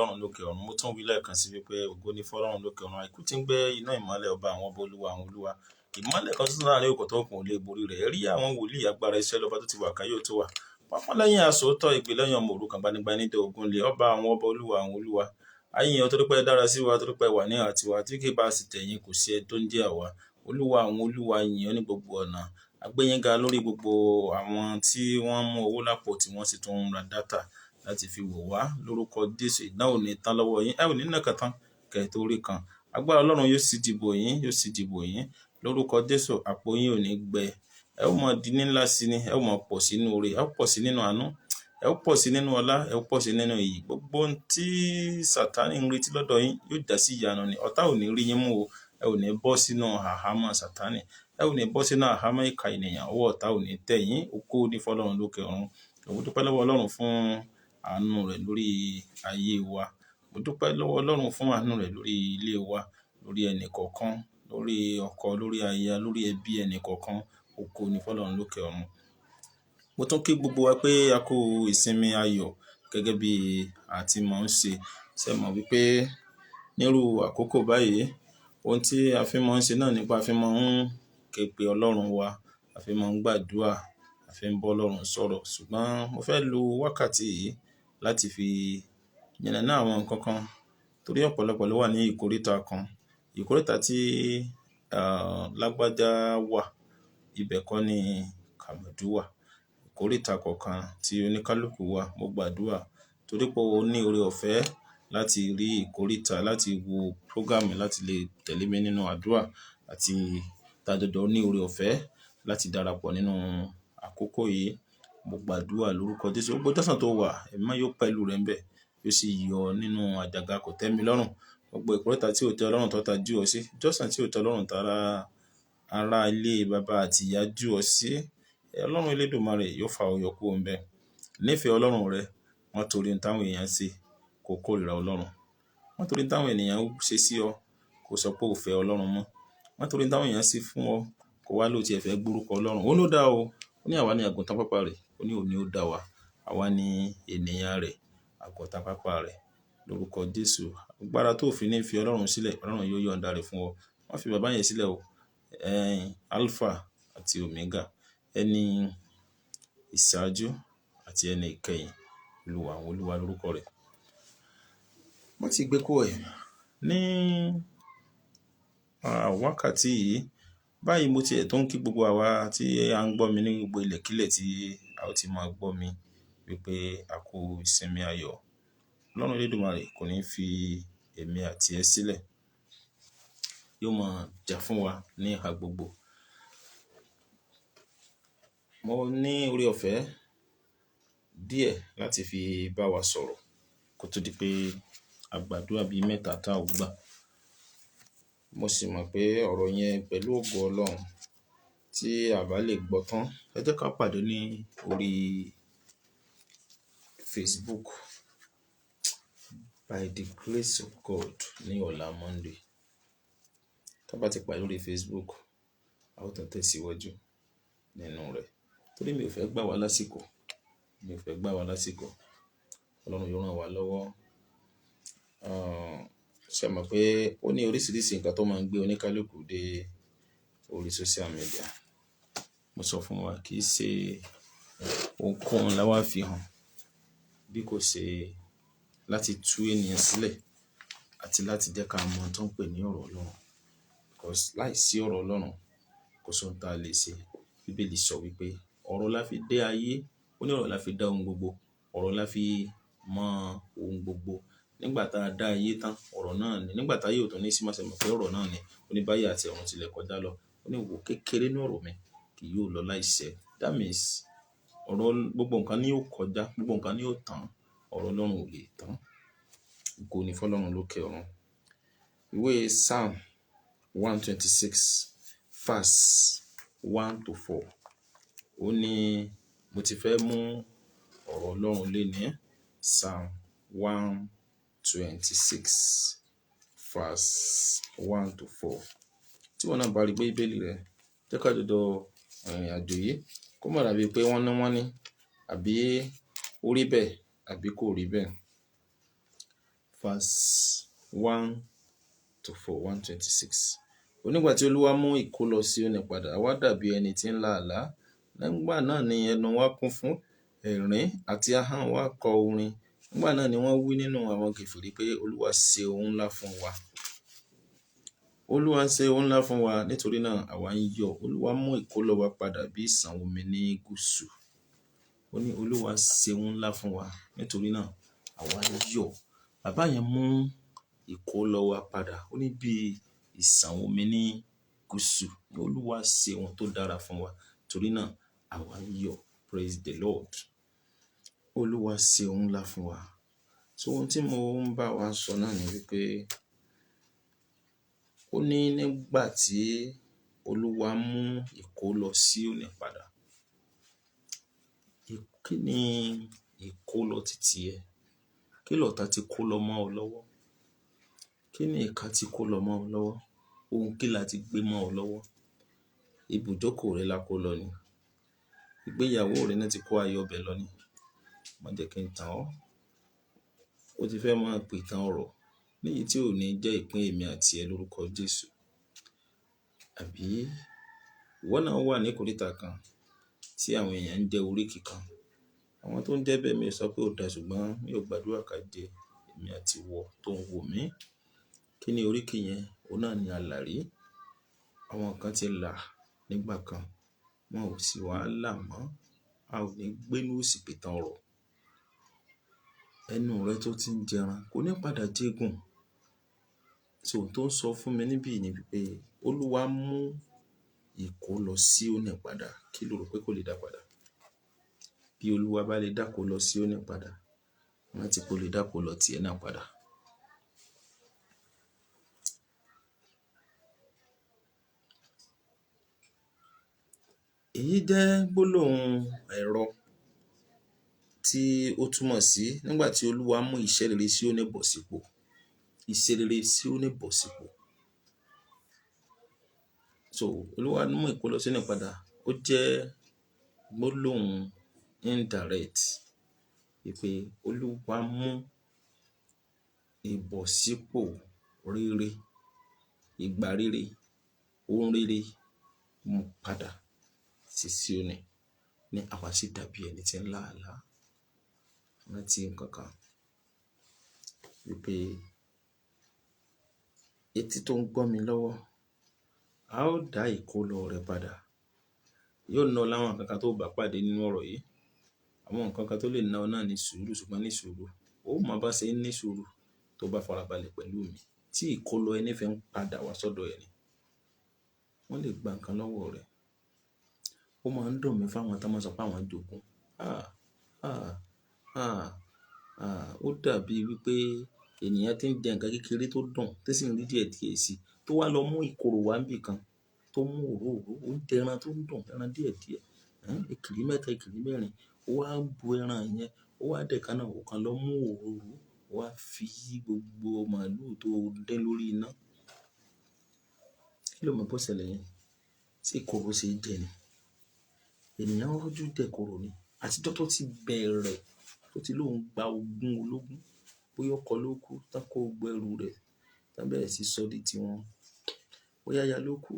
Ọlọ́run lókè ọ̀run. Mo tún wí lẹ́ẹ̀kan sí wípé ògo ni fún Ọlọ́run lókè ọ̀run. Àìkú tí ń gbé iná ìmọ́lẹ̀, ọba àwọn ọba, olúwa àwọn olúwa. Ìmọ́lẹ̀ kan tuntun láàrin òkò tó kùn ò lè borí rẹ̀. Rí àwọn wòlíì, agbára iṣẹ́ lọ́ba tó ti wà káyé tó wà. Pápá lẹ́yìn aṣòótọ́, ìgbè lẹ́yìn ọmọ òrukàn, gbanigbani dé ogun lé, ọba àwọn ọba, olúwa àwọn olúwa. Ayé torí pé ẹ dára sí wa, torí pé ẹ wà ní àtiwá tí kì í bá sì tẹ̀yìn, kò sí ẹ tó ń jẹ́ àwa. Olúwa àwọn olúwa, yìn ọ́ ní gbogbo ọ̀nà. Agbẹ́yìnga lórí gbogbo àwọn tí wọ́n mú owó lápò tí wọ́n sì tún ń ra data láti fi wò wá lórúkọ Jésù. Ìdán ò ní tán lọ́wọ́ yín, ẹ ò ní nàkàn tán kẹ́ ẹ tó rí kan. Agbára Ọlọ́run yóò sì dìbò yín, yóò sì dìbò yín lórúkọ Jésù. Àpò yín ò ní gbẹ, ẹ ó máa di ní ńlá sí ni, ẹ ó máa pọ̀ sínú oore, ẹ ó pọ̀ sí nínú àánú, ẹ ó pọ̀ sí nínú ọlá, ẹ ó pọ̀ sí nínú iyì. Gbogbo ohun tí Sátánì ń retí lọ́dọ̀ yín yóò já sí ìyanu ni. Ọ̀tá ò ní rí yín mú o. Ẹ ò ní bọ́ sínú àhámọ́ Sátánì, ẹ ò ní bọ́ sínú àhámọ́ ìkà ènìyàn. Ọwọ́ ọ̀tá ò ní tẹ̀ yín. Ògo ní fọ́lọ́run lókè ọ̀run. Mo dúpẹ́ lọ́wọ́ Ọlọ́run fún àánú rẹ̀ lórí ayé wa. Mo dúpẹ́ lọ́wọ́ Ọlọ́run fún àánú rẹ̀ lórí ilé wa, lórí ẹnì kọ̀ọ̀kan, lórí ọkọ, lórí aya, lórí ẹbí ẹnì kọ̀ọ̀kan. Ògo ní fọ́lọ́run lókè ọ̀run. Mo tún kí gbogbo wa pé a kú ìsinmi ayọ̀ gẹ́gẹ́ bí a ti máa ń ṣe. Ṣé ẹ mọ̀ wípé nírú àkókò báyìí, ohun tí a fi máa ń ṣe náà nípa a fi máa ń ké pe Ọlọ́run wa, a fi máa ń gbàdúrà, a fi ń bọ́ Ọlọ́run sọ̀rọ̀. Ṣùgbọ́n mo fẹ́ lo wákàtí yìí láti fi yànnàná àwọn nǹkan kan torí ọ̀pọ̀lọpọ̀ ló wà ní ìkóríta kan. Ìkóríta tí lágbájá wà, ibẹ̀ kọ́ ni Kàmọ́dù wà. Ìkóríta kọ̀ọ̀kan tí oníkálukú wà, mo gbàdúrà torí pé o ní oore ọ̀fẹ́ láti rí ìkóríta, láti wo program, láti lè tẹ̀lé mi nínú àdúrà àti tájọjọ ní oore ọ̀fẹ́ láti darapọ̀ nínú àkókò yìí. Mo gbàdúrà lórúkọ Jésù. Gbogbo jọ́sàn tó wà, ẹ̀mí mímọ́ yóò pẹ̀lú rẹ ńbẹ̀, yóò sì yọ nínú àjàgà kò tẹ́mi lọ́rùn. Gbogbo ìkóríta tí ò tẹ́ Ọlọ́run tó ta jú ọ sí, jọ́sàn tí ò tẹ́ Ọlọ́run tara ará ilé baba àti ìyá jú ọ sí, Ọlọ́run Elédùmarè yóò fa ọ yọ kúrò ńbẹ̀. Nífẹ̀ẹ́ Ọlọ́run rẹ, má torí ohun táwọn èèyàn ṣe kó kórìíra Ọlọ́run. Má torí ohun táwọn ènìyàn ṣe sí ọ kó sọ pé ò fẹ́ Ọlọ́run mọ́. Má torí ohun táwọn èèyàn ṣe fún ọ kó wá ló ti ẹ fẹ́ gbórúkọ Ọlọ́run. Òun ló dá o. Ó ní àwa ni àgùntàn pápá rẹ̀. Ó ní òun ni ó dá wa. Àwa ni ènìyàn rẹ̀, àgùntàn pápá rẹ̀. Lórúkọ Jésù, agbára tó fi ní fi Ọlọ́run sílẹ̀, Ọlọ́run yóò yọ̀ǹda rẹ̀ fún ọ. Má fi bàbá yẹn sílẹ̀ o. Alpha àti Omega, ẹni ìṣáájú àti ẹni ìkẹyìn, Olúwa àwọn olúwa lórúkọ rẹ̀. Mo ti gbé kó ẹ̀ ní wákàtí yìí. Báyìí mo ti ẹ̀ tó ń kí gbogbo àwa tí a ń gbọ́ mi ní gbogbo ilẹ̀kílẹ̀ tí a ó ti máa gbọ́ mi wípé a kú ìsinmi ayọ̀. Ọlọ́run Elédùmarè kò ní fi èmi àti ẹ sílẹ̀. Yóò máa jà fún wa ní ìhà gbogbo. Mo ní oore ọ̀fẹ́ díẹ̀ láti fi bá wa sọ̀rọ̀ kó tó di pé a gbàdúrà bí mẹ́ta tá ò gbà. Mo sì mọ̀ pé ọ̀rọ̀ yẹn pẹ̀lú ògo Ọlọ́run tí a bá lè gbọ́ tán, ẹ jẹ́ ká pàdé ní orí Facebook by the grace of God ní ọ̀la Monday. Tí a bá ti pàdé lórí Facebook, a ó tún tẹ̀síwájú nínú rẹ̀. Torí mi ò fẹ́ gbà wá lásìkò, mi ò fẹ́ gbà wá lásìkò. Ọlọ́run yóò rán wa lọ́wọ́. Ṣé ẹ mọ̀ pé ó ní oríṣiríṣi nǹkan tó máa ń gbé oníkálukú dé orí social media? Mo sọ fún wa, kì í ṣe ohunkóhun la wá fi hàn bí kò ṣe láti tú ènìyàn sílẹ̀ àti láti jẹ́ ká mọ̀ ohun tó ń pè ní ọ̀rọ̀ Ọlọ́run. Because láìsí ọ̀rọ̀ Ọlọ́run, kò sí ohun tí a lè ṣe. Bíbélì sọ wípé ọ̀rọ̀ la fi dé ayé, ó ní ọ̀rọ̀ la fi dá ohun gbogbo, ọ̀rọ̀ la fi mọ ohun gbogbo. Nígbà tá a dá ayé tán, ọ̀rọ̀ náà ni. Nígbà tá ayé ò tún ní sí, má ṣe mọ̀ pé ọ̀rọ̀ náà ni. Ó ní báyé àti ọ̀run tilẹ̀ kọjá lọ. Ó ní wò kékeré nínú ọ̀rọ̀ mi kì yóò lọ láìṣẹ. That means ọ̀rọ̀ gbogbo nǹkan ni yóò kọjá, gbogbo nǹkan ni yóò tán, ọ̀rọ̀ Ọlọ́run ò lè tán. Ògo ni fún Ọlọ́run lókè ọ̀run. Ìwé Psalm 126 verse 1 to 4. Ó ní mo ti fẹ́ mú ọ̀rọ̀ Ọlọ́run léni. Psalm 126 verse 1 to 4. Tí ìwọ náà bá rí pé Bíbélì rẹ, jẹ́ ká jọjọ rìnrìn àjò yìí kó má dàbí pé wọ́n ní àbí ó rí bẹ́ẹ̀ àbí kò rí bẹ́ẹ̀. verse 1 to 4, 126. Onígbà tí Olúwa mú ìkólọ Síónì padà, àwa dàbí ẹni tí ń lá àlá. Nígbà náà ni ẹnu wa kún fún ẹ̀rín àti ahọ́n wa kọ orin. Nígbà náà ni wọ́n wí nínú àwọn kèfèrí pé Olúwa ṣe ohun ńlá fún wa. Olúwa ṣe ohun ńlá fún wa, nítorí náà àwa ń yọ̀. Olúwa mú ìkólọ wa padà bí ìsàn omi ní gúúsù. Ó ní Olúwa ṣe ohun ńlá fún wa, nítorí náà àwa ń yọ̀. Bàbá yẹn mú ìkólọ wa padà. Ó ní bí ìsàn omi ní gúúsù. Olúwa ṣe ohun tó dára fún wa, torí náà àwa ń yọ̀. Praise the Lord. Olúwa ṣe ohun ńlá fún wa. So ohun tí mo ń bá wa sọ náà ni wípé ó ní nígbà tí Olúwa mú ìkólọ Síónì padà. Kí ni ìkólọ titi ẹ? Kí lọ̀tá ti kó lọ mọ́ ọ lọ́wọ́? Kí ni ìkà ti kó lọ mọ́ ọ lọ́wọ́? Ohun kí la ti gbé mọ́ ọ lọ́wọ́? Ibùjókòó rẹ la kó lọ ni. Ìgbéyàwó rẹ náà ti kó ayọ̀ ọbẹ̀ lọ ni. Má jẹ́ kí n tàn ọ́. Ó ti fẹ́ máa pè tán ọ̀rọ̀ níyì tí ò ní jẹ́ ìpín èmi àti ẹ lórúkọ Jésù. Àbí ìwọ náà wà ní ìkóríta kan tí àwọn èèyàn ń jẹ́ oríkì kan. Àwọn tó ń jẹ́ bẹ́ẹ̀ mi ò sọ pé ó da, ṣùgbọ́n mi ò gbàdúrà ká jẹ èmi àti ìwọ tó ń wò mí. Kí ni oríkì yẹn? Òun náà ni àlàrí. Àwọn kan ti là nígbà kan, wọn ò sì wá là mọ́. A ò ní gbénú òsì pìtàn ọ̀rọ̀. Ẹnu rẹ tó ti ń jẹran kò ní padà jẹ́gùn. So ohun tó ń sọ fún mi níbí ni wípé Olúwa mú ìkólọ Síónì padà. Kí lo rò pé kò lè dá padà? Bí Olúwa bá lè dá kó lọ Síónì padà, rántí pé ó lè dá kó lọ tiẹ̀ náà padà. Èyí jẹ́ gbólóhùn ẹ̀rọ tí ó túmọ̀ sí nígbà tí Olúwa mú iṣẹ́ rere Síónì bọ̀ sípò. Iṣẹ́ rere Síónì bọ̀ sípò. So Olúwa mú ìkólọ Síónì padà. Ó jẹ́ gbólóhùn indirect wípé Olúwa mú ìbọ̀sípò rere, ìgbà rere, ohun rere mú padà sí Síónì ní àwa sì dàbí ẹni tí ń lá àlá. Rántí nǹkan kan wípé etí tó ń gbọ́ mi lọ́wọ́, a ó dá ìkólọ rẹ padà. Yóò ná ọ láwọn nǹkan kan tó bá pàdé nínú ọ̀rọ̀ yìí. Àwọn nǹkan kan tó lè ná ọ náà ní sùúrù, ṣùgbọ́n ní sùúrù. Ó mọ bá ṣe ń ní sùúrù tó bá farabalẹ̀ pẹ̀lú mi. Tí ìkólọ ẹni fẹ́ ń padà wá sọ́dọ̀ ẹni, wọ́n lè gba nǹkan lọ́wọ́ rẹ̀. Ó máa ń dùn mí fáwọn tí wọ́n sọ pé àwọn jogún. Ah, ah, ah, ah. Ó dàbí wípé ènìyàn tí ń jẹ nǹkan kékeré tó dùn, tí sì ń rí díẹ̀ díẹ̀ sí, tó wá lọ mú ìkorò wá níbí kan, tó mú òróró, ó ń jẹ ẹran tó ń dùn, ẹran díẹ̀ díẹ̀, ìkìrí mẹ́ta, ìkìrí mẹ́rin, ó wá bu ẹran yẹn, ó wá dẹ̀ ká náà, ó kan lọ mú òróró, ó wá fi yí gbogbo màlúù tó dín lórí iná. Kí ló mọ̀ bó ṣẹlẹ̀ yẹn? Tí ìkorò ṣe jẹ ni. Ènìyàn ń rọ́jú jẹ ìkorò ni. Àtijọ́ tó ti bẹ̀rẹ̀, tó ti lóun gba ogún ológun, bóyá ọkọ ló kú, tán kó gbogbo ẹrù rẹ̀, tán bẹ̀rẹ̀ sí sọ di tiwọn. Bóyá aya ló kú,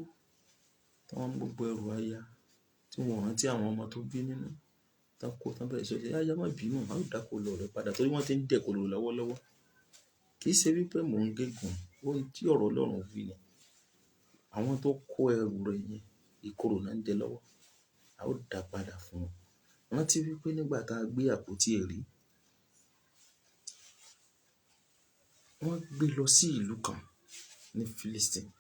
tí wọ́n mú gbogbo ẹrù aya, tí wọ́n rántí àwọn ọmọ tó bí nínú, tán kó, tán bẹ̀rẹ̀ sí sọ di, aya má bínú, a ó dá kó lọ rẹ padà torí wọ́n ti ń jẹ ìkorò lọ́wọ́lọ́wọ́. Kì í ṣe wípé mò ń gégùn, ohun tí ọ̀rọ̀ Ọlọ́run wí ni. Àwọn tó kó ẹrù rẹ̀ yẹn, ìkorò náà ń jẹ lọ́wọ́. A ó dá padà fún wọn. Rántí wípé nígbà tá a gbé àpótí ẹ̀rí, wọ́n gbé lọ sí ìlú kan ní Philistine.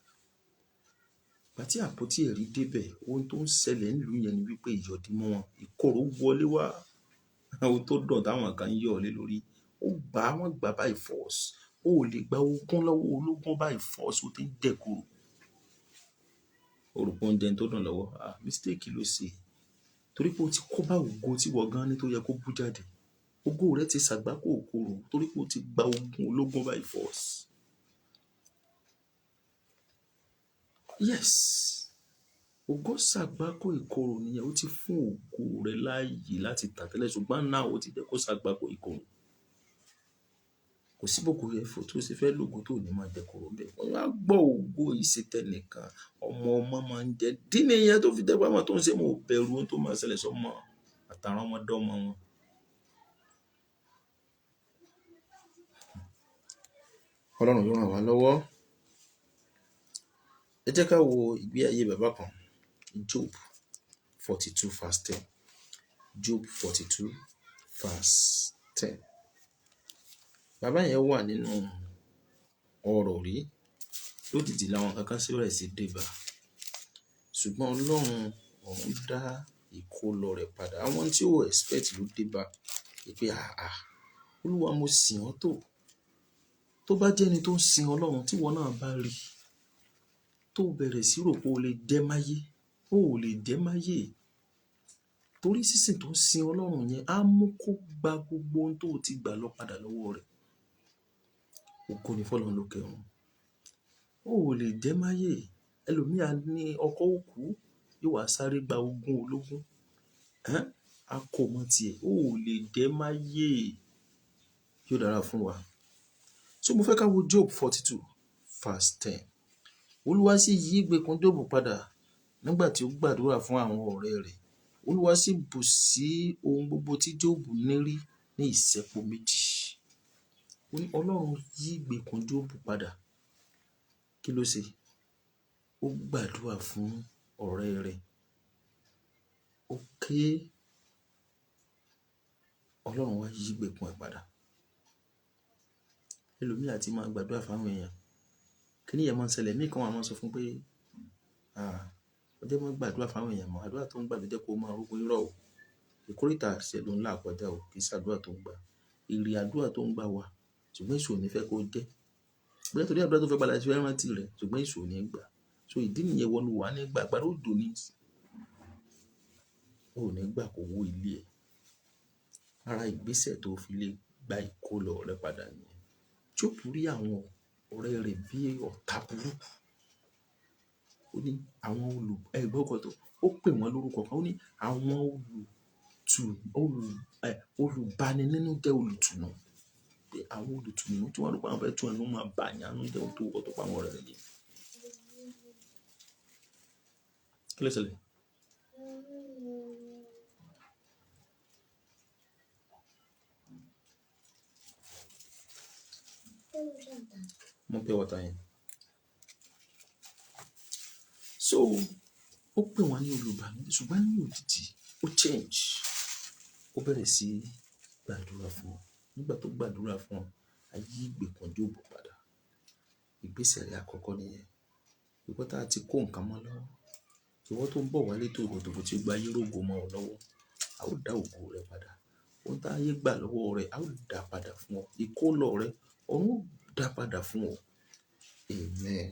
Ìgbà tí àpótí ẹ̀rí dé bẹ̀, ohun tó ń ṣẹlẹ̀ nílùú yẹn ni wípé ìyọ̀dí mú wọn, ìkorò wọlé wá. Ohun tó dùn táwọn kan ń yọ̀ lé lórí. Ó gbà, wọ́n gbà by force. O ò lè gba ogún lọ́wọ́ ológun by force, ó ti ń jẹ ìkorò. O rò pé oúnjẹ tó dùn lọ́wọ́. Ah, mistake ló ṣe. Torí pé o ti kó bá ògo tí wọ́n gan ní tó yẹ kó bú jáde. Ògo rẹ ti ṣàgbákò ìkorò torí pé o ti gba ogún ológun by force. Yes. Ògo ṣàgbákò ìkorò nìyẹn. Ó ti fún ògo rẹ láàyè láti tàn tẹ́lẹ̀, ṣùgbọ́n now ó ti jẹ́ kó ṣàgbákò ìkorò. Kò sí bógo rẹ fò tó ṣe fẹ́ lògo tó ní máa jẹ kóró ń bẹ̀. Wọ́n á gbọ́ ògo ìṣètẹ́nìkan, ọmọ ọmọ máa ń jẹ. Dí nìyẹn tó fi jẹ́ pé àwọn tó ń ṣe wọn ò bẹ̀rù ohun tó máa ṣẹlẹ̀ sọ́mọ àtàwọn ọmọdọ́mọ wọn. Ọlọ́run yóò ràn wá lọ́wọ́. Ẹ jẹ́ ká wo ìgbé ayé bàbá kan, Job 42 verse 10. Job 42 verse 10. Bàbá yẹn wà nínú ọrọ̀ rí, lójijì làwọn kankan sì bẹ̀rẹ̀ sí dé bá. Ṣùgbọ́n Ọlọ́run òun dá ìkólọ rẹ̀ padà. Àwọn tí ó expect ló dé bá. Pé àà, Olúwa mo sìn ọ́ tó. Tó bá jẹ́ ẹni tó ń sin Ọlọ́run tí ìwọ náà bá rí, tó bẹ̀rẹ̀ sí rò pé o lè jẹ́ máyé, o ò lè jẹ́ máyé. Torí sísìn tó ń sin Ọlọ́run yẹn á mú kó gba gbogbo ohun tó ti gbà lọ padà lọ́wọ́ rẹ̀. Ògo ni f'Ọlọ́run lókè ọ̀run. O ò lè jẹ́ máyé. Ẹlòmíì á ní ọkọ òkú, yóò wá sáré gba ogún ológun. Ẹ́n, a kò mọ̀ tiẹ̀. O ò lè jẹ́ máyé. Yóò dára fún wa. So mo fẹ́ ká wo Job 42 verse 10. Olúwa sì yí ìgbèkùn Job padà nígbà tí ó gbàdúrà fún àwọn ọ̀rẹ́ rẹ̀. Olúwa sì bù sí ohun gbogbo tí Job ní rí ní ìṣẹ́po méjì. Ó ní Ọlọ́run yí ìgbèkùn Job padà. Kí ló ṣe? Ó gbàdúrà fún ọ̀rẹ́ rẹ̀. Ó ké. Ọlọ́run wá yí ìgbèkùn ẹ̀ padà. Ẹlòmíì àti máa gbàdúrà fún àwọn èèyàn. Kí ni ìyẹn máa ń ṣẹlẹ̀? Ẹ̀mí kan wà máa ń sọ fún pé, àà, ọjọ́ máa gbàdúrà fún àwọn èèyàn mọ́. Àdúrà tó ń gbà ló jẹ́ kó máa rúgbó irọ́ o. Ìkórìtà àṣẹ ló ń là kọjá o, kì í ṣe àdúrà tó ń gbà. Èrè àdúrà tó ń gbà wà, ṣùgbọ́n èṣù ò ní fẹ́ kó jẹ́. Bóyá torí àdúrà tó fẹ́ padà sí fẹ́ rántí rẹ̀, ṣùgbọ́n èṣù ò ní gbà. So ìdí nìyẹn wọnú wà ní gbà, àgbàdo òjò ní. O ò ní gbà kó wó ilé ẹ. Ara ìgbésẹ̀ tó fi lè gba ìkólọ rẹ padà nìyẹn. Job rí àwọn ọ̀rẹ́ rẹ̀ bí ọ̀tá burúkú. Ó ní àwọn olù, ẹ gbọ́ ọkọ tó, ó pè wọ́n lórúkọ kan. Ó ní àwọn olùbani nínú jẹ́ olùtùnú. Pé àwọn olùtùnú tí wọ́n rò pé àwọn fẹ́ tún ẹnu máa bà yàn nínú jẹ́ ohun tó wọ́ tó pa àwọn ọ̀rẹ́ rẹ̀ yẹn. Kí ló ṣẹlẹ̀? Mo pure water yẹn. So ó pè wọ́n ní olùbànújẹ́, ṣùgbọ́n ní òjijì ó change. Ó bẹ̀rẹ̀ sí gbàdúrà fún wọn. Nígbà tó gbàdúrà fún wọn, ayé ìgbèkùn Job padà. Ìgbésẹ̀ rẹ̀ àkọ́kọ́ nìyẹn. Ìwọ tá a ti kó nǹkan mọ́ lọ́wọ́. Ìwọ tó ń bọ̀ wálé tó rògbòdò tí ó gba ayé rógo mọ́ ọ lọ́wọ́. A ó dá ògo rẹ padà. Ohun tá ayé gbà lọ́wọ́ rẹ, a ó dá padà fún ọ. Ìkólọ rẹ, ọ̀run ó dá padà fún ọ. Amen.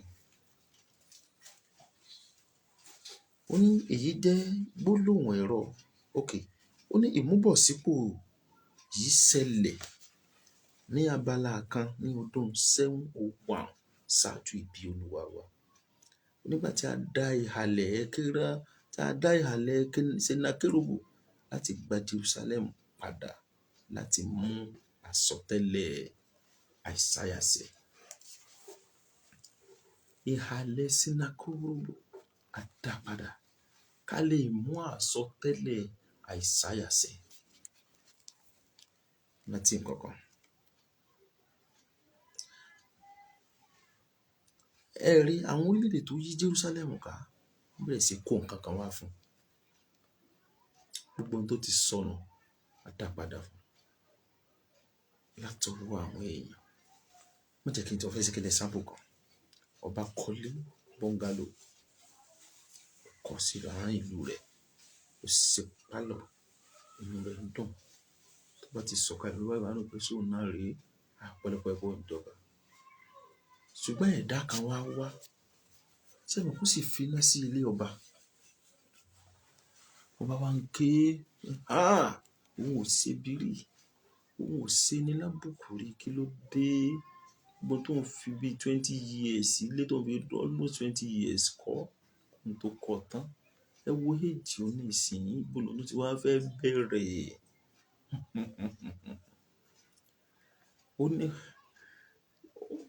Ó ní èyí jẹ́ gbólóhùn ẹ̀rọ. Okay. Ó ní ìmúbọ̀sípò yìí ṣẹlẹ̀ ní abala kan ní ọdún 701 ṣáájú ìbí Olúwa wa. Nígbà tí a dá ìhàlẹ̀ Kéra, tí a dá ìhàlẹ̀ Sennakerúbù láti gba Jerusalem padà láti mú àsọtẹ́lẹ̀ Àìsáyà ṣẹ. Ìhàlẹ̀ Sennakerúbù a dá padà ká lè mú àsọtẹ́lẹ̀ Àìsáyà ṣẹ. Rántí nǹkan kan. Ẹ rí àwọn orílẹ̀-èdè tó yí Jerusalem ká, wọ́n bẹ̀rẹ̀ sí kó nǹkan kan wá fún un. Gbogbo ohun tó ti sọnù, a dá padà fún un. Látọwọ́ àwọn èèyàn. Má jẹ́ kí n tọ́ fẹ́ sí kí n lè sample kan. Ọba kọ́lé bungalow, kọ́ sí àárín ìlú rẹ̀, ó ṣe pálọ̀, inú rẹ̀ ń dùn. Tó bá ti sọ̀kalẹ̀ ló bá wà nínú pé sóun náà rèé, á pẹ́lẹ́pẹ́ kó ń jọba. Ṣùgbọ́n ẹ̀dá kan wá wá, ṣé mo kó sì finá sí ilé ọba. Ọba wa ń ké, "Àh! Òun ò ṣe bírí, òun ò ṣe ní lábùkù rí, kí ló dé?" Gbogbo tó ń fi bí 20 years, ilé tó ń fi almost 20 years kọ́, ohun tó kọ́ tán. Ẹ wo age òní ìsìn, ibo lòun tí wá fẹ́ bẹ̀rẹ̀. Ó ní,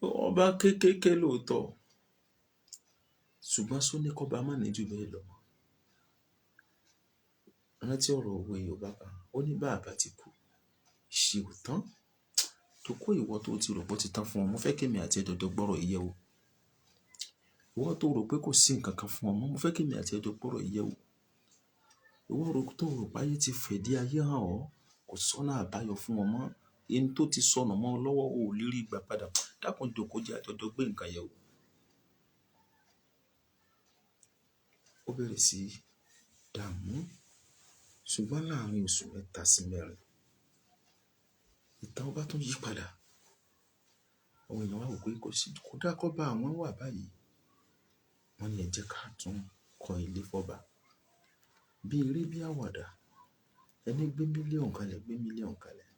Ọba kékeré lóòótọ́, ṣùgbọ́n só ní kọ́ba má ní jù bẹ́ẹ̀ lọ. Rántí ọ̀rọ̀ òwe Yorùbá kan, ó ní bá àbá ti kú, ìṣe ò tán. Tó kó ìwọ tó ti rò pé ó ti tán fún ọ, mo fẹ́ kí èmi àti ẹ jọjọ gbọ́rọ̀ yìí yẹ̀ wò. Ìwọ tó rò pé kò sí nǹkan kan fún ọ mọ́, mo fẹ́ kí èmi àti ẹ jọ gbọ́rọ̀ yìí yẹ̀ wò. Ìwọ tó rò pé ayé ti fẹ̀dí ayé hàn ọ́, kò sọ́nà àbáyọ fún ọ mọ́. Ohun tó ti sọnù mọ́ ọ lọ́wọ́, o ò lè rí gbà padà. Dákun jókòó jẹ́ a jọjọ gbé nǹkan yẹ̀ wò. Ó bẹ̀rẹ̀ sí dààmú, ṣùgbọ́n láàárín oṣù 3 sí 4, ìtàn ọba tún yí padà. Àwọn èèyàn wá wò pé kò sí, kò dá kọ́ bá àwọn wà báyìí. Wọ́n ní ẹ jẹ́ ká tún kọ́ ilé fọ́ba. Bí eré bí àwàdà, ẹni gbé mílíọ̀nù kalẹ̀ gbé mílíọ̀nù kalẹ̀.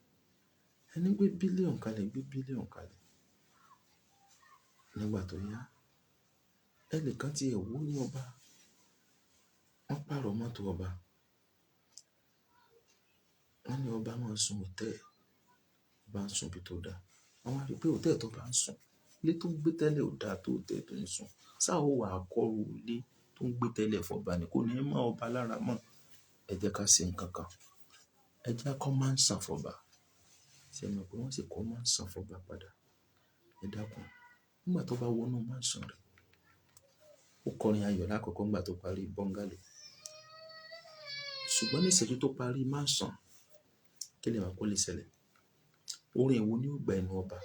Ẹni gbé bílíọ̀nù kalẹ̀ gbé bílíọ̀nù kalẹ̀. Nígbà tó yá, ẹnìkan tí ẹ̀ wò ní ọba, wọ́n pààrọ̀ mọ́tò ọba. Wọ́n ní ọba máa ń sùn hòtẹ́ẹ̀lì, ọba ń sùn bí tó dáa. Wọ́n wá rí pé hòtẹ́ẹ̀lì tó bá ń sùn, ilé tó ń gbé tẹ́lẹ̀ ò dáa tó hòtẹ́ẹ̀lì tó ń sùn. Ṣá ó wà kọ́rù ilé tó ń gbé tẹ́lẹ̀ fọ́ba ni, kò ní mọ́ ọba lára mọ́. Ẹ jẹ́ ká ṣe nǹkan kan. Ẹ jẹ́ kó máa ń sàn fọ́ba. Ṣé ẹ mọ̀ pé wọ́n sì kó máa ń sàn fọ́ba padà? Ẹ dákun. Nígbà tó bá wọnú mansion rẹ̀, ó kọrin ayọ̀ lákọ̀ọ́kọ́ nígbà tó parí bọ́ngálò. Ṣùgbọ́n ní ìṣẹ́jú tó parí mansion, kí lè mọ̀ kó lè ṣẹlẹ̀? Orin wo ni ó gba ẹnu ọba?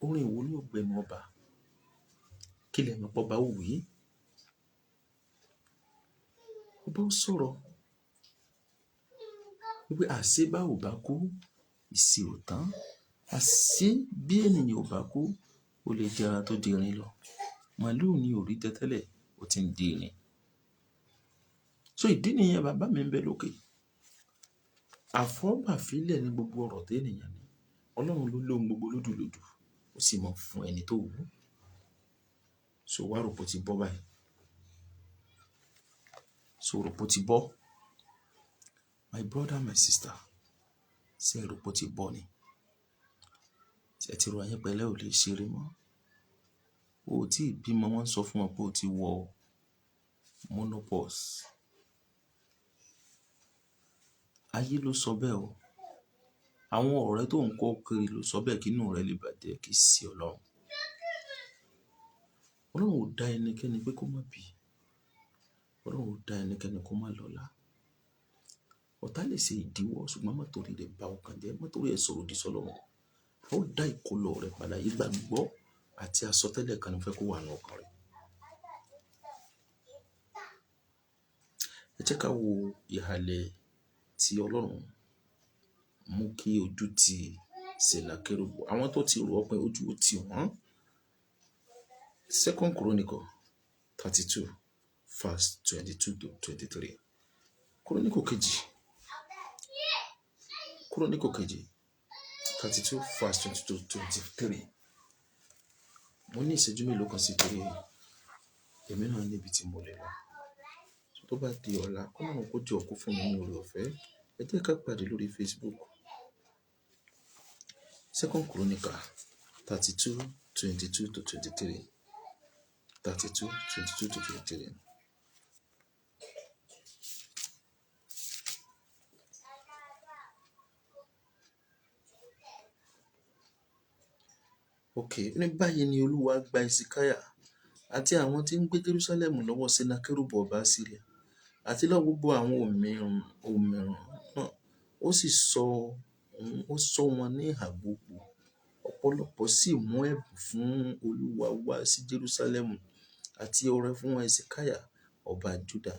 Orin wo ni ó gba ẹnu ọba? Kí lè mọ̀ pé ọba ó wí? Ọba ó sọ̀rọ̀ wípé àṣé bá ò bá kú, ìṣe ò tán. Àṣé bí ènìyàn ò bá kú, ó lè jẹ ẹran tó di irin lọ. Màlúù ni ò rí jẹ tẹ́lẹ̀, ó ti ń di irin. So ìdí nìyẹn bàbá mi ń bẹ lókè. Àfọ́bàfílẹ̀ ni gbogbo ọ̀rọ̀ tí ènìyàn ní. Ọlọ́run ló lóhun gbogbo lódùlódù, ó sì mọ̀ fún ẹni tó wù ú. So wá rò pé ó ti bọ́ báyìí. So rò pé ó ti bọ́. My brother, my sister, ṣé ẹ rò pé ó ti bọ́ ni? Ṣé ẹ ti rò ayé pẹ̀lẹ́ ò lè ṣeré mọ́? O ò tí ì bímọ, wọ́n ń sọ fún ọ pé o ti wọ menopause. Ayé ló sọ bẹ́ẹ̀ o. Àwọn ọ̀rẹ́ tó ń kó kiri ló sọ bẹ́ẹ̀ kí inú rẹ lè bàjẹ́, kì í sí Ọlọ́run. Ọlọ́run ò dá ẹnikẹ́ni pé kó má bí. Ọlọ́run ò dá ẹnikẹ́ni kó má lọ́lá. Ọ̀tá lè ṣe ìdíwọ́, ṣùgbọ́n má torí rẹ̀ ba ọkàn jẹ́, má torí ẹ̀ sọ̀rọ̀ òdì sọ́lọ́run. Ó dá ìkólọ rẹ padà, ìgbàgbọ́ àti àsọtẹ́lẹ̀ kan ni mo fẹ́ kó wà nínú ọkàn rẹ. Ẹ jẹ́ ká wo ìhàlẹ̀ tí Ọlọ́run mú kí ojú ti Sẹ̀nàkérúbù. Àwọn tó ti rò ó pé ojú ó ti wọ́n. Second Chronicle 32 verse 22 to 23. Chronicle kejì. Chronicle kejì 32 verse 22 to 23. Mo ní ìṣẹ́jú mélòó kan sí torí èmi náà níbi tí mo lè lọ. Tó bá di ọ̀la, k'Ọlọ́run kó jọ̀ọ́ kó fún mi ní oore ọ̀fẹ́. Ẹ jẹ́ ká pàdé lórí Facebook. Second Chronicle 32 22 to 23. 32 22 to 23. Okay, ní báyìí ni Olúwa gba Hesekiah àti àwọn tí ń gbé Jerusalem lọ́wọ́ Sennakerib ọba Asiria àti lọ́wọ́ gbogbo àwọn òmìrán náà, ó sì sọ wọn ní ìhà gbogbo. Ọ̀pọ̀lọpọ̀ sì mú ẹ̀bùn fún Olúwa wá sí Jerusalem àti ọrẹ fún Hesekiah ọba Juda.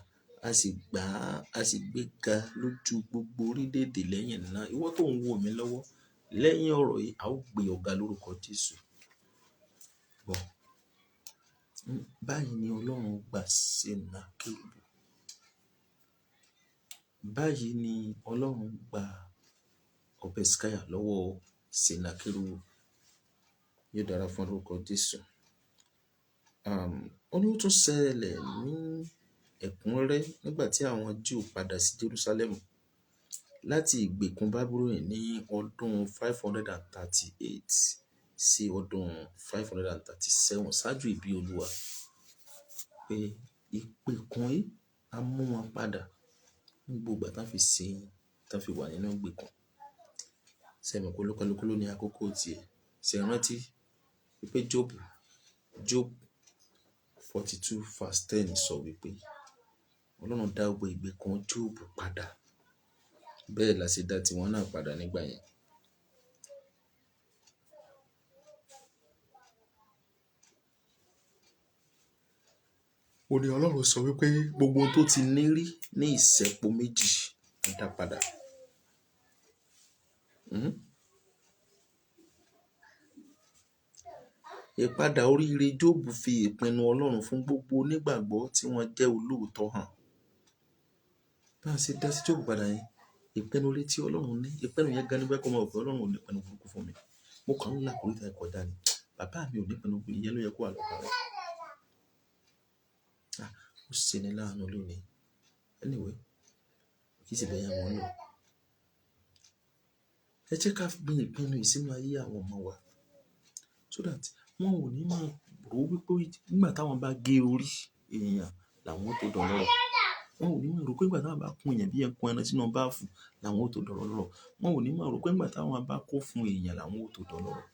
A sì gbà á, a sì gbé ga lójú gbogbo orílẹ̀-èdè lẹ́yìn náà. Ìwọ tó ń wò mí lọ́wọ́, lẹ́yìn ọ̀rọ̀ yìí, a ó gbé ọ ga lórúkọ Jésù. Gbọ́. Báyìí ni Ọlọ́run gba Sennakerib. Báyìí ni Ọlọ́run gba ọba Hesekiah lọ́wọ́ Sennakerib. Yóò dára fún orúkọ Jésù. Ó ní ó tún ṣẹlẹ̀ ní ẹ̀kúnrẹ́rẹ́ nígbà tí àwọn Júù padà sí Jerusalem Láti ìgbèkùn Bábílónì ní ọdún 538 sí ọdún 537 ṣáájú ìbí Olúwa, pé ìgbèkùn yìí á mú wọn padà ní gbogbo ìgbà tán fi sin, tán fi wà nínú ìgbèkùn. Ṣé ẹ mọ̀ pé olúkálukú ló ní àkókò tiẹ̀? Ṣé ẹ rántí wípé Job 42 verse 10 sọ wípé Ọlọ́run dá gbogbo ìgbèkùn Job padà. Bẹ́ẹ̀ la ṣe dá tiwọn náà padà nígbà yẹn. Ó ní Ọlọ́run sọ wípé gbogbo ohun tó ti ní rí ní ìṣẹ́po méjì á dá padà. Ìpadà oríire Jóòbù fi ìpinnu Ọlọ́run fún gbogbo onígbàgbọ́ tí wọ́n jẹ́ olóòótọ́ hàn. Bá a ṣe dá sí Jóòbù padà yẹn, ìpinnu orí tí Ọlọ́run ní, ìpinnu yẹn gan ni bẹ́ẹ̀ kó máa wò pé Ọlọ́run ò ní ìpinnu burúkú fún mi. Mo kàn ń là kòríta kọjá ni. Bàbá mi ò ní ìpinnu burúkú, ìyẹn ló yẹ kó wà lọ́kàn rẹ̀. Ó ṣe ni láàánú lónìí. Anyway, kì í ṣe bẹ́ẹ̀ yẹn mò ń lò. Ẹ jẹ́ ká gbin ìpinnu yìí sínú ayé àwọn ọmọ wa so that wọn ò ní máa rò wípé nígbà táwọn bá gé orí èèyàn làwọn ó tó dọ̀lọ́rọ̀. Wọn ò ní máa rò pé nígbà táwọn bá kún èèyàn bí ẹ̀kún ẹran sínú báàfù làwọn ó tó dọ̀lọ́rọ̀. Wọn ò ní máa rò pé nígbà táwọn bá kó fún èèyàn làwọn ó tó dọ̀lọ́rọ̀.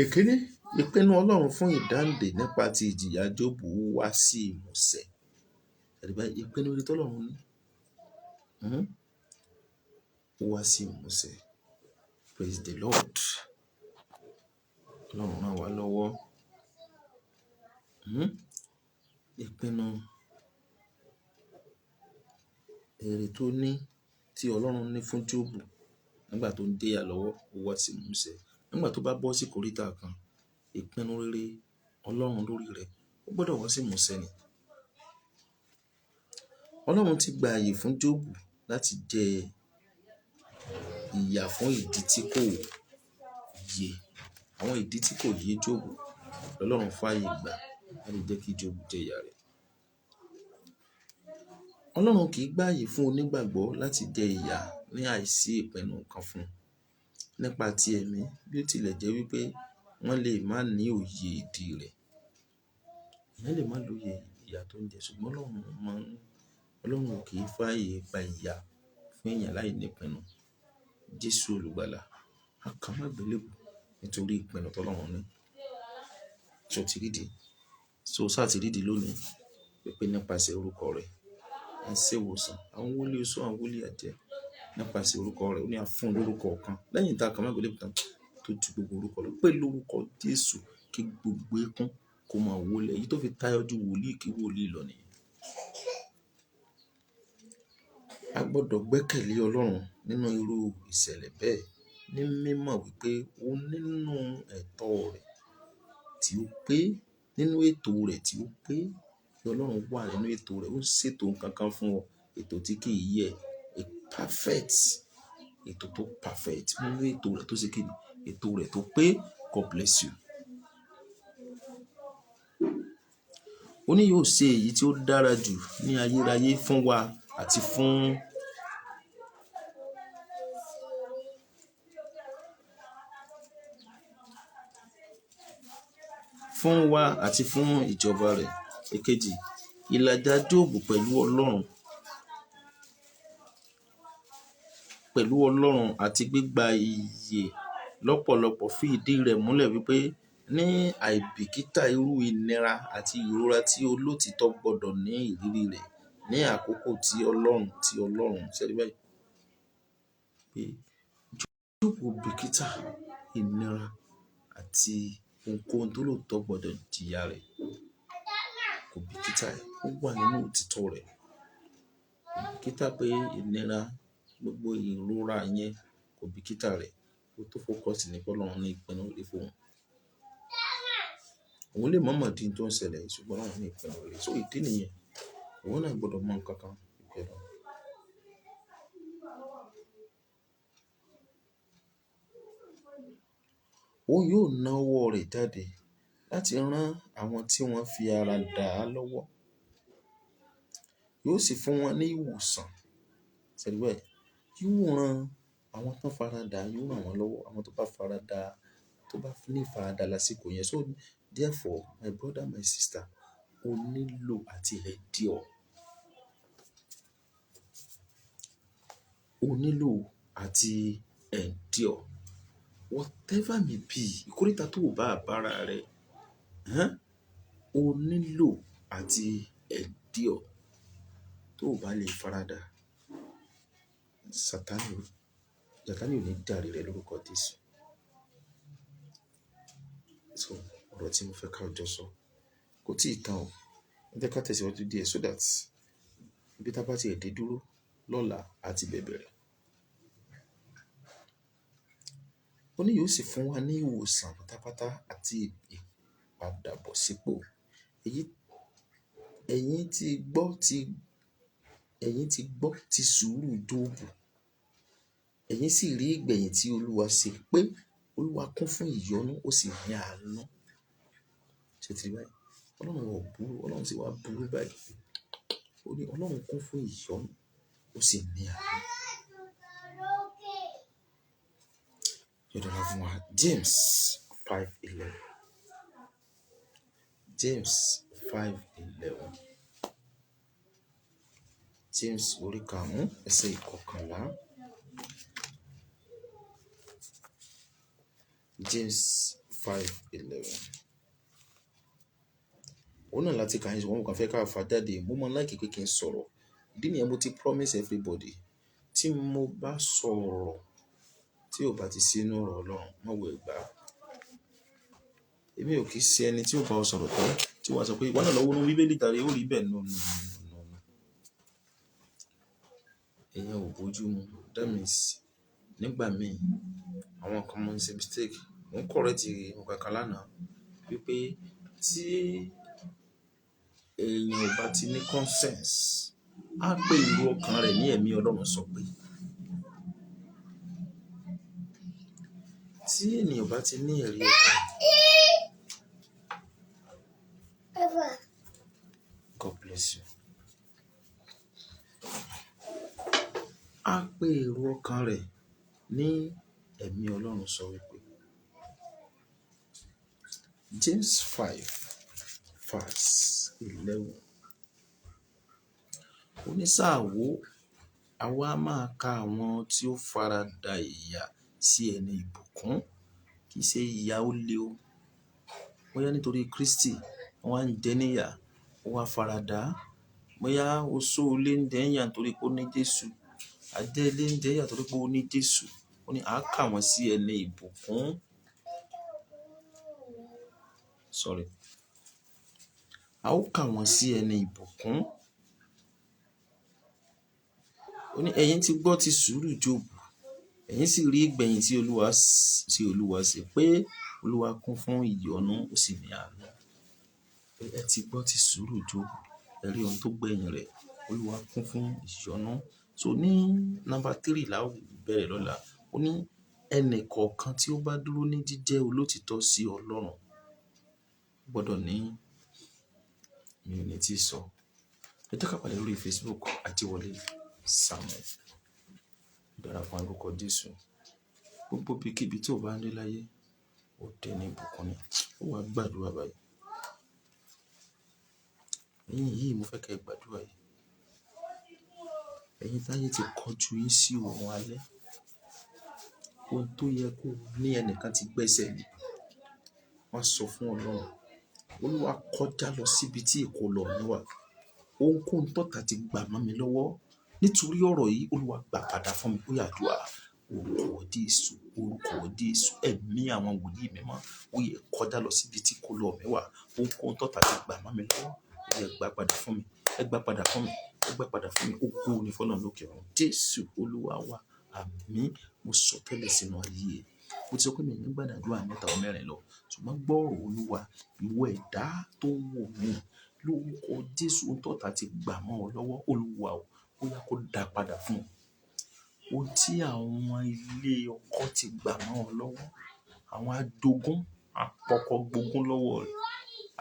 Èkíní, ìpinnu Ọlọ́run fún ìdáǹdè nípa ti ìjìyà Jóòbù wá sí ìmúṣẹ. Ìpinnu rere tọ́lọ́run ní, ó wá sí ìmúṣẹ. Praise the Lord. Ọlọ́run ràn wá lọ́wọ́. Ìpinnu rere tó ní tí Ọlọ́run ní fún Jóòbù nígbà tó ń jìyà lọ́wọ́ ó wá sí ìmúṣẹ. Nígbà tó bá bọ́ sí kòríta kan, ìpinnu rere Ọlọ́run lórí rẹ̀ ó gbọ́dọ̀ wá sí ìmúṣẹ ni. Ọlọ́run ti gba ààyè fún Jóòbù láti jẹ ìyà fún ìdí tí kò yé. Àwọn ìdí tí kò yé Jóòbù lọ́lọ́run fààyè gbà láti jẹ́ kí Jóòbù jẹ ìyà rẹ̀. Ọlọ́run kì í gbà ààyè fún onígbàgbọ́ láti jẹ ìyà ní àìsí ìpinnu kan fún un nípa ti ẹ̀mí bí ó tilẹ̀ jẹ́ wípé wọ́n lè má ní òye ìdí rẹ̀. Èèyàn lè má lóye ìyà tó ń jẹ ṣùgbọ́n Ọlọ́run kì í fààyè gba ìyà fún èèyàn láì ní ìpinnu. Jésù olùgbàlà á kàn má gbélébùú nítorí ìpinnu tọ́lọ́run ní. Ṣé o ti rí ìdí? Ṣé o sá ti rí ìdí lónìí? Wípé nípasẹ̀ orúkọ rẹ̀ à ń ṣèwòsàn, àwọn wòlíì oṣó, àwọn wòlíì àjẹ́ nípasẹ̀ orúkọ rẹ̀ ó ní a fún un lórúkọ kan lẹ́yìn tá a kàn má gbélébùú tán tó ju gbogbo orúkọ lọ pé lórúkọ Jésù kí gbogbo eékún kó máa wólẹ̀. Èyí tó fi tayọ ju wòlíì kí wòlíì lọ nìyẹn. A gbọ́dọ̀ gbẹ́kẹ̀lé Ọlọ́run nínú irú ìṣẹ̀lẹ̀ bẹ́ẹ̀ ní mímọ̀ wípé ó nínú ẹ̀tọ́ rẹ̀ tí ó pé, nínú ètò rẹ̀ tí ó pé, kí Ọlọ́run wà nínú ètò rẹ̀, ó ń ṣètò nǹkan kan fún ọ, ètò tí kì í yẹ̀, a perfect, ètò tó perfect nínú ètò rẹ̀ tó ṣe kíni, ètò rẹ̀ tó pé. God bless you. Ó ní yóò ṣe èyí tí ó dára jù ní ayérayé fún wa àti fún wa àti fún ìjọba rẹ̀. Èkejì, ìlàjà Jóòbù pẹ̀lú Ọlọ́run àti gbígba ìyè lọ́pọ̀lọpọ̀ fi ìdí rẹ̀ múlẹ̀ wípé ní àìbìkítà irú ìnira àti ìrora tí olóòtítọ́ gbọ́dọ̀ ní ìrírí rẹ̀ ní àkókò tí Ọlọ́run ṣe rí báyìí. Pé Jóòbù ò bìkítà ìnira àti ohunkóhun tó lóòótọ́ gbọ́dọ̀ jìyà rẹ̀. Kò bìkítà ẹ̀, ó wà nínú òtítọ́ rẹ̀. Kò bìkítà pé ìnira gbogbo ìrora yẹn kò bìkítà rẹ̀. Ó tó focus ní pé Ọlọ́run ní ìpinnu rere fún òun. Òun lè mọ̀ọ́mọ̀ di ohun tó ń ṣẹlẹ̀ yìí ṣùgbọ́n Ọlọ́run ní ìpinnu rere. So ìdí nìyẹn, òun náà gbọ́dọ̀ mọ nǹkan kan ìpinnu. Òun yóò na ọwọ́ rẹ̀ jáde láti ran àwọn tí wọ́n fi ara dà á lọ́wọ́. Yóò sì fún wọn ní ìwòsàn. Ṣé ẹ rí báyìí? Yóò ran àwọn tó fara dà, yóò ràn wọ́n lọ́wọ́. Àwọn tó bá fara dà, tó bá ní ìfaradà lásìkò yẹn. So therefore, my brother, my sister, o nílò àti endure. O nílò àti endure. Whatever may be, ìkóríta tó ò bá bára rẹ, o nílò àti endure. Tó ò bá lè faradà, Sátánì ò ní jàre rẹ lórúkọ Jésù. So ọ̀rọ̀ tí mo fẹ́ ká jọ sọ kò tíì tán o. Ẹ jẹ́ ká tẹ̀síwájú díẹ̀ so that ibi tá bá ti ẹ̀ dé dúró lọ́la àti bẹ̀bẹ̀rẹ̀. Ó ní yóò sì fún wa ní ìwòsàn pátápátá àti ìpadàbọ̀sípò. Ẹ̀yin ti gbọ́ ti, ẹ̀yin ti gbọ́ ti sùúrù Jóòbù. Ẹ̀yin sì rí ìgbẹ̀yìn tí Olúwa ṣe pé Olúwa kún fún ìyọ́nú ó sì ní àánú. Ṣé ti rí báyìí? Ọlọ́run ò burú, Ọlọ́run sì wá burú báyìí. Ó ní Ọlọ́run kún fún ìyọ́nú ó sì ní àánú. Yóò dára fún wa. James 5:11. James 5:11. James orí karùn-ún ẹsẹ̀ ìkọkànlá. James 5:11. Òun náà láti kà yín, ṣùgbọ́n mo kàn fẹ́ ká fà jáde. Mo mọ̀ láìkí pé kí n sọ̀rọ̀. Ìdí nìyẹn mo ti promise everybody. Tí mo bá sọ̀rọ̀ tí ò bá ti sí inú ọ̀rọ̀ Ọlọ́run, má wo ìgbà. Èmi ò kì í ṣe ẹni tí ó bá ọ sọ̀rọ̀ tán, tí wàá sọ pé ìwọ náà lọ wo inú Bíbélì tàbí ó rí bẹ́ẹ̀. No, no, no, no, no. Ìyẹn ò bójú mu. That means nígbà míì àwọn kan máa ń ṣe mistake. Mo ń correct nǹkan kan lánàá wípé tí èèyàn ò bá ti ní conscience, á pè irú ọkàn rẹ̀ ní ẹ̀mí Ọlọ́run sọ pé. Tí ènìyàn ò bá ti ní ẹ̀rí ọkàn. God bless you. Á pè irú ọkàn rẹ̀ ní ẹ̀mí Ọlọ́run sọ wípé. James 5 verse 11. Ó ní sáà wo, àwa máa ka àwọn tí ó farada ìyà sí ẹni ìbùkún. Kì í ṣe ìyà ó le o. Bóyá nítorí Kristi wọ́n wá ń jẹ níyà, ó wá farada. Bóyá oṣó ilé ń jẹ níyà nítorí pé ó ní Jésù. Ajẹ́ ilé ń jẹ níyà nítorí pé ó ní Jésù. Ó ní a kà wọ́n sí ẹni ìbùkún. Sorry. A ó kà wọ́n sí ẹni ìbùkún. Ó ní ẹ̀yin ti gbọ́ ti sùúrù Jóòbù. Ẹ̀yin sì rí ìgbẹ̀yìn tí Olúwa ṣe pé Olúwa kún fún ìyọ́nú ó sì ní àánú. Ẹ ti gbọ́ ti sùúrù Jóòbù. Ẹ rí ohun tó gbẹ̀yìn rẹ̀. Olúwa kún fún ìyọ́nú. So ní number 3 la ó bẹ̀rẹ̀ lọ́la. Ó ní ẹnì kọ̀ọ̀kan tí ó bá dúró ní jíjẹ́ olótìtọ́ sí Ọlọ́run gbọ́dọ̀ ní mi ò ní tí ì sọ. Ẹ jẹ́ ká pàdé lórí Facebook Ajíwọlé Samuel. Dára fún orúkọ Jésù. Gbogbo ibikíbi tí o bá ń dé láyé, ó dé ní ìbùkún ni. Ó wá gbàdúrà báyìí. Ẹ̀yin yìí mo fẹ́ kí ẹ gbàdúrà yìí. Ẹ̀yin táyé ti kọjú yín sí òun alẹ́. Ohun tó yẹ kó ní ẹnìkan ti gbẹ́sẹ̀ lé. Wọ́n sọ fún Ọlọ́run. Olúwa kọjá lọ síbi tí ìkólọ mi wà. Ohunkóhun tọ́ta ti gbà mọ́ mi lọ́wọ́. Nítorí ọ̀rọ̀ yìí, Olúwa gbà padà fún mi. Ó yá àdúrà. Orúkọ Jésù, orúkọ Jésù, ẹ̀mí àwọn wòlíì mímọ́. Ó yẹ kọjá lọ síbi tí ìkólọ mi wà. Ohunkóhun tọ́ta ti gbà mọ́ mi lọ́wọ́. Ó yẹ gbà padà fún mi. Ẹ gbà padà fún mi. Ẹ gbà padà fún mi. Ògo ni fún Ọlọ́run lókè ọ̀run. Jésù Olúwa wa. Àmín. Mo sọ tẹ́lẹ̀ sínú ayé ẹ. Mo ti sọ pé mi ò ní gbàdúrà mẹ́ta ọ mẹ́rin lọ. Ṣùgbọ́n gbọ́ ọ̀rọ̀ Olúwa, ìwọ ẹ̀dá tó wò mí lórúkọ Jésù, ohun tọ́ta ti gbà mọ́ ọ lọ́wọ́, Olúwa o, ó yá kó dà padà fún ọ. Ohun tí àwọn ilé ọkọ ti gbà mọ́ ọ lọ́wọ́, Àwọn ajogún, apọkọ gbogún lọ́wọ́ rẹ̀.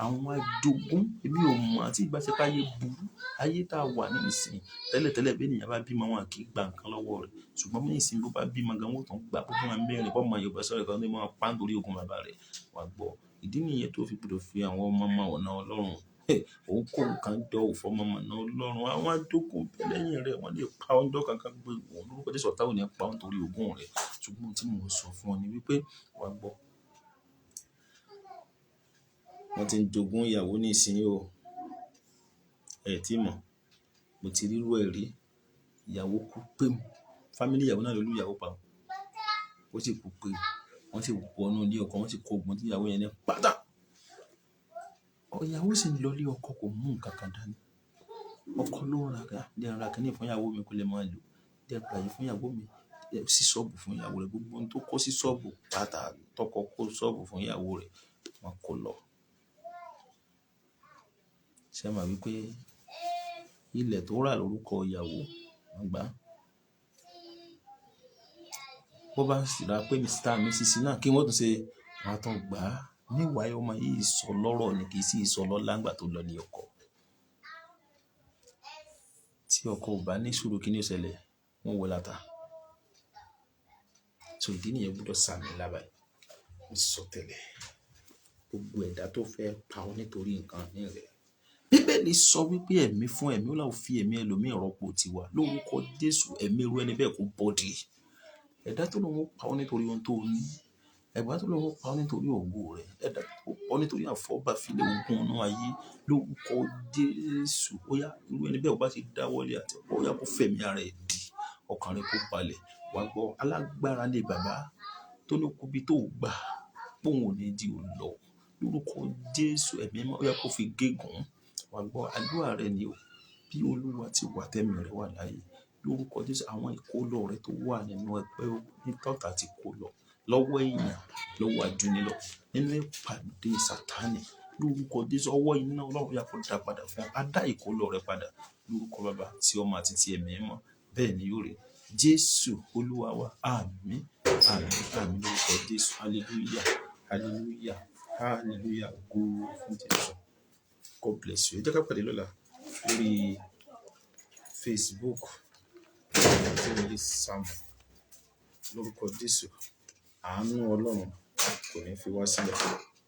Àwọn ajogún, èmi ò mọ̀ àti ìbáṣepọ̀ ayé burú, ayé tá a wà ní ìsìn. Tẹ́lẹ̀tẹ́lẹ̀ bí ènìyàn bá bímọ wọn kì í gba nǹkan lọ́wọ́ rẹ̀. Ṣùgbọ́n ní ìsìn bó bá bímọ gan wọ́n tún gbà bó bímọ mẹ́rin, bó ọmọ Yorùbá sọ̀rọ̀ kan ní máa pa nítorí ogún bàbá rẹ̀. Wà gbọ́. Ìdí nìyẹn tó fi gbọdọ̀ fi àwọn ọmọ mọ ọ̀nà Ọlọ́run. Òun kó nǹkan jọ ò fọmọ mọ ọ̀nà Ọlọ́run. Àwọn ajogún bẹ lẹ́yìn rẹ̀, wọ́n lè pa ọ́ ńjọ́ kankan gbé òun lórúkọ Jésù, ọ̀tá ò ní pa ọ́ nítorí ogún rẹ̀. Ṣùgbọ́n ohun tí mò ń sọ fún ọ ni wípé wà gbọ́. Wọ́n ti ń jogún ìyàwó ní ìsìn o. Ẹ tí mọ̀, mo ti rírú ẹ rí. Ìyàwó kú pé family ìyàwó náà ló lù ìyàwó pa. Ó sì kú pé wọ́n sì wọ inú ilé ọkọ, wọ́n sì kó ogun tí ìyàwó yẹn ní pátá. Ìyàwó sì ń lọ ilé ọkọ kò mú nǹkan kan dání. Ọkọ ló ń ra ká, jẹ́ n ra kíní fún ìyàwó mi kó lè máa lò. Jẹ́ n ra èyí fún ìyàwó mi, sí ṣọ́ọ̀bù fún ìyàwó rẹ̀. Gbogbo ohun tó kó sí ṣọ́ọ̀bù pátá, tọkọ kó ṣọ́ọ̀bù fún ìyàwó rẹ̀, wọ́n kó lọ. Ṣé ẹ mọ̀ wípé ilẹ̀ tó rà lórúkọ ìyàwó, wọ́n gbà á. Bó bá sì rà pé Mr. and Mrs. náà kí wọ́n tún ṣe, wọ́n á tún gbà á. Meanwhile, ọmọ yìí sọ lọ́rọ̀ ni kì í sì sọ lọ́lá ńgbà tó lọ ilé ọkọ. Tí ọkọ ò bá ní sùúrù kí ni ó ṣẹlẹ̀? Wọ́n wọ láta. So ìdí nìyẹn gbọdọ̀ sàmì lábàáyé. Mo sọ tẹ́lẹ̀. Gbogbo ẹ̀dá tó fẹ́ pa ọ́ nítorí nǹkan ní rẹ̀. Bíbélì sọ wípé ẹ̀mí fún ẹ̀mí, ó láò fi ẹ̀mí ẹlòmíì rọ́pò tiwa. Lórúkọ Jésù, ẹ̀mí irú ẹni bẹ́ẹ̀ kó bọ́dì. Ẹ̀dá tó lóun ó pa ọ́ nítorí ohun tó ní. Ẹ̀dá tó lóun ó pa ọ́ nítorí ògo rẹ̀. Ẹ̀dá tó pa ọ́ nítorí àfọ̀bàfilẹ̀ ogun inú ayé. Lórúkọ Jésù, ó yá, irú ẹni bẹ́ẹ̀ ó bá ti dáwọ́lé àti ó yá kó fẹ̀mí ara ẹ̀ dì. Ọkàn rẹ̀ kó balẹ̀. Wà gbọ́, alágbára lé bàbá tó ní kú bí tó gbà, bóun ò ní di ò lọ. Lórúkọ Jésù, ẹ̀mí mọ́, ó yá kó fi gégùn. Wà gbọ́, àdúrà rẹ ni o. Bí Olúwa ti wà, tẹ́mi rẹ̀ wà láàyè. Lórúkọ Jésù, àwọn ìkólọ rẹ tó wà nínú ẹgbẹ́ ní tọ́ta tí kó lọ lọ́wọ́ èèyàn, lọ́wọ́ àjúnilọ nínú ìpàdé Sátánì. Lórúkọ Jésù, ọwọ́ iná Ọlọ́run yá kó dá padà fún ọ. A dá ìkólọ rẹ padà lórúkọ Baba, tí ọmọ àti ti ẹ̀mí mímọ́. Bẹ́ẹ̀ ni yóò rí. Jésù Olúwa wa. Àmín, àmín, àmín lórúkọ Jésù. Hallelujah, hallelujah, hallelujah. Ògo fún Jésù. God bless you. Ẹ jẹ́ ká pàdé lọ́la lórí Facebook. Adéwọlé Samuel. Lórúkọ Jésù, àánú Ọlọ́run kò ní fi wá sílẹ̀.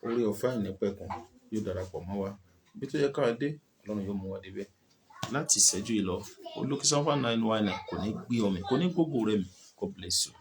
Oore ọ̀fẹ́ àìnípẹ̀kun yóò darapọ̀ mọ́ wa. Ibi tó yẹ ká dé, Ọlọ́run yóò mú wa dé bẹ̀. Láti ìṣẹ́jú yìí lọ, olókìsàn 1919 kò ní gbé ọ mì, kò ní gbógo rẹ mì. God bless you.